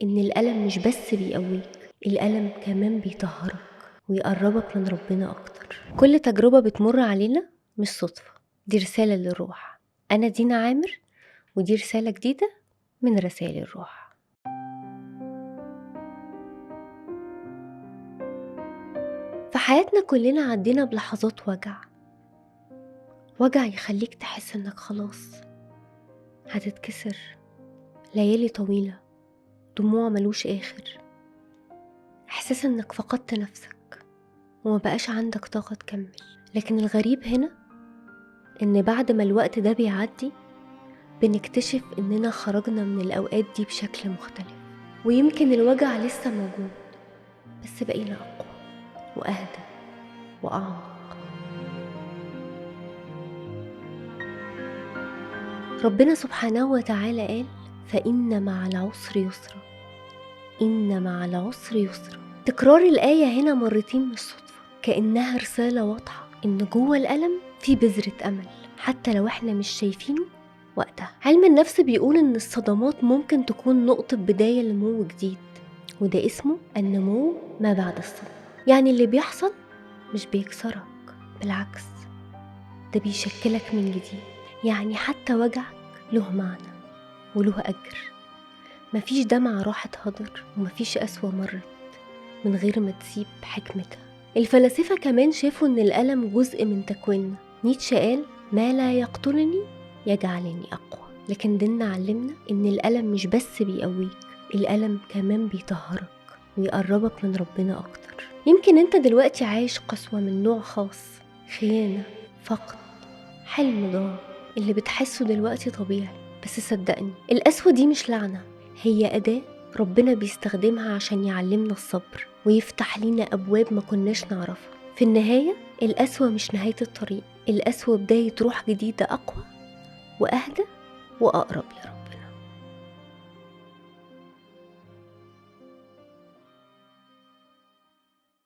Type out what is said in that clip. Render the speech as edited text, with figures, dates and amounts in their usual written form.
إن الألم مش بس بيقويك، الألم كمان بيطهرك ويقربك من ربنا أكتر. كل تجربة بتمر علينا مش صدفة، دي رسالة للروح. أنا دينا عامر، ودي رسالة جديدة من رسائل الروح. في حياتنا كلنا عدينا بلحظات وجع، وجع يخليك تحس انك خلاص هتتكسر، ليالي طويلة، دموع ملوش آخر، احساس انك فقدت نفسك وما بقاش عندك طاقة تكمل. لكن الغريب هنا ان بعد ما الوقت ده بيعدي بنكتشف اننا خرجنا من الاوقات دي بشكل مختلف، ويمكن الوجع لسه موجود بس بقينا اقوى وأهدى وأعمق. ربنا سبحانه وتعالى قال: فإن مع العسر يسرا، إن مع العسر يسرا. تكرار الآية هنا مرتين مش صدفة، كأنها رسالة واضحة إن جوه الألم في بذرة أمل حتى لو إحنا مش شايفينه وقتها. علم النفس بيقول إن الصدمات ممكن تكون نقطة بداية لنمو جديد، وده اسمه النمو ما بعد الصدمة. يعني اللي بيحصل مش بيكسرك، بالعكس ده بيشكلك من جديد. يعني حتى وجعك له معنى وله أجر. مفيش دمعة راحت هدر، ومفيش قسوة مرت من غير ما تسيب حكمتها. الفلاسفة كمان شافوا إن الألم جزء من تكويننا. نيتشه قال: ما لا يقتلني يجعلني أقوى. لكن ديننا علمنا إن الألم مش بس بيقويك، الألم كمان بيطهرك ويقربك من ربنا أكتر. يمكن أنت دلوقتي عايش قسوة من نوع خاص، خيانة، فقد، حلم ضاع. اللي بتحسه دلوقتي طبيعي، بس صدقني القسوة دي مش لعنة، هي أداة ربنا بيستخدمها عشان يعلمنا الصبر ويفتح لنا أبواب ما كناش نعرفها. في النهاية القسوة مش نهاية الطريق، القسوة بداية روح جديدة أقوى وأهدى وأقرب لربنا.